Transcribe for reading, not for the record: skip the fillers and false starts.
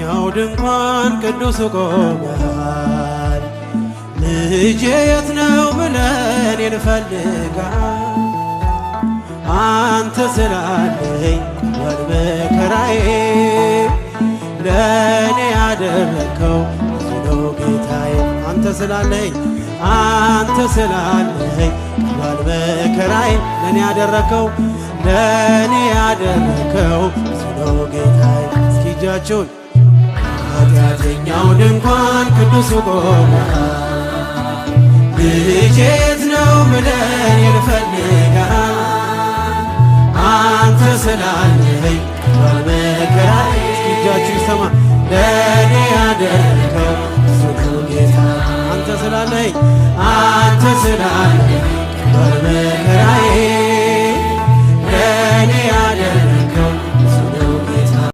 ኃጢአተኛው ድንኳን ቅዱስ ቆመሃል። ልጄ የት ነው ብለን እንፈልጋል። አንተ ስላለኝ ቀሏል መከራዬ፣ ለእኔ ያደረግከው ብዙ ነው ጌታዬ። አንተ ስላለኝ፣ አንተ ስላለኝ ቀሏል መከራዬ፣ ለእኔ ያደረግከው፣ ለእኔ ያደረግከው ብዙ ነው ጌታዬ። እስኪ እጃችሁን። ኃጢአተኛው ድንኳን ቅዱስ ቆመሃል። ልጄ የት ነው ብለን እንፈልጋል። አንተ ስላለኝ ቀሏል መከራዬ። እስኪ እጃችሁ ይሰማ። ለእኔ ያደረከው ብዙ ነው ጌታ። አንተ ስላለኝ፣ አንተ ስላለኝ ቀሏል መከራዬ።